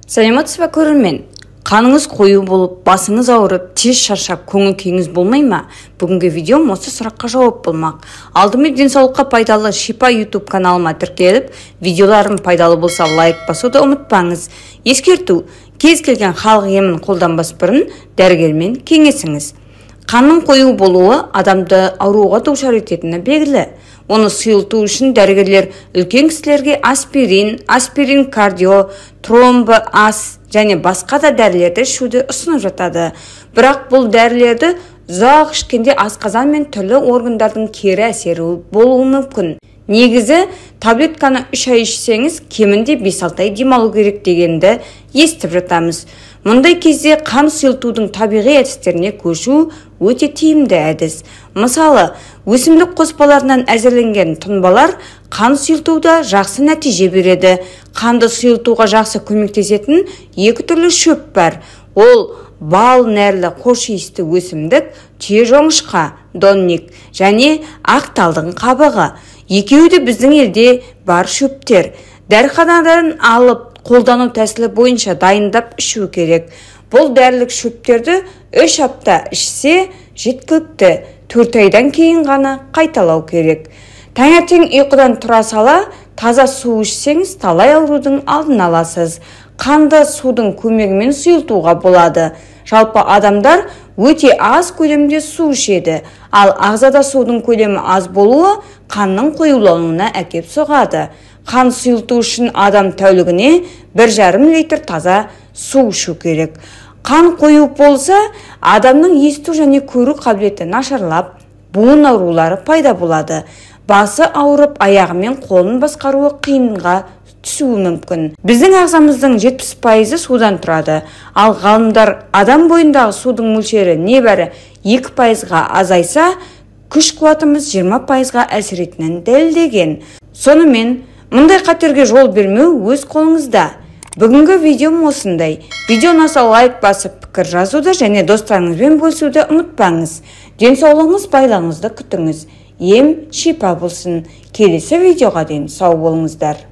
Сәлеметсіз бе, көрермен? Қаныңыз қою болып, басыңыз ауырып, тез шаршап, көңіл күйіңіз болмай ма? Бүгінгі видеом осы сұраққа жауап болмақ. Алдымен денсаулыққа пайдалы Шипа YouTube каналыма тіркеліп, видеоларым пайдалы болса лайк басуды ұмытпаңыз. Ескерту: кез келген халық емін қолданбас бұрын дәрігермен кеңесіңіз. Қанның қою болуы адамды ауруға душар ететіні белгілі. Оны сұйылту үшін дәрігерлер үлкен кісілерге аспирин, аспирин кардио, тромбо ас және басқа да дәрілерді ішуді ұсынып жатады. Бірақ бұл дәрілерді ұзақ ішкенде асқазан мен түрлі органдардың кері әсері болуы мүмкін. Негізі таблетканы 3 ай ішсеңіз, кемінде 5-6 ай демалу керек дегенді естіп жатамыз. Мұндай кезде қан сұйылтудың табиғи әдістеріне көшу өте тиімді әдіс. Мысалы, өсімдік қоспаларынан әзірленген тұнбалар қан сұйылтуда жақсы нәтиже береді. Қанды сұйылтуға жақсы көмектесетін екі түрлі шөп бар. Ол бал нәрлі хош иісті өсімдік, түйе жоңышқа, донник және ақ талдың қабығы. Екеуі де біздің елде бар шөптер. Дәріханадан алып қолдану тәсілі бойынша дайындап ішу керек. Бұл дәрілік шөптерді 3 апта ішсе жеткілікті, 4 айдан кейін ғана қайталау керек. Таңертең ұйқыдан тұра сала таза су ішсеңіз, талай аурудың алдын аласыз. Қанды судың көмегімен сұйылтуға болады. Жалпы адамдар өте аз көлемде су ішеді, ал ағзада судың көлемі аз болуы қанның қоюлануына әкеп соғады. Қан сұйылту үшін адам тәулігіне 1,5 литр таза су ішу керек. Қан қою болса, адамның есту және көру қабілеті нашарлап, буын аурулары пайда болады. Басы ауырып, аяғы мен қолын басқаруы қиынға түсуі мүмкін. Біздің ағзамыздың 70% судан тұрады. Ал ғалымдар адам бойындағы судың мөлшері небәрі 2%-ға азайса, күш қуатымыз 20%-ға әлсірейтінін дәлелдеген. Сонымен, мұндай қатерге жол бермеу өз қолыңызда. Бүгінгі видеом осындай. Видео ұнаса лайк басып, пікір жазуды және достарыңызбен бөлісуді ұмытпаңыз. Денсаулығыңыз, байлығыңызды күтіңіз. Ем шипа болсын. Келесі видеоға дейін сау болыңыздар.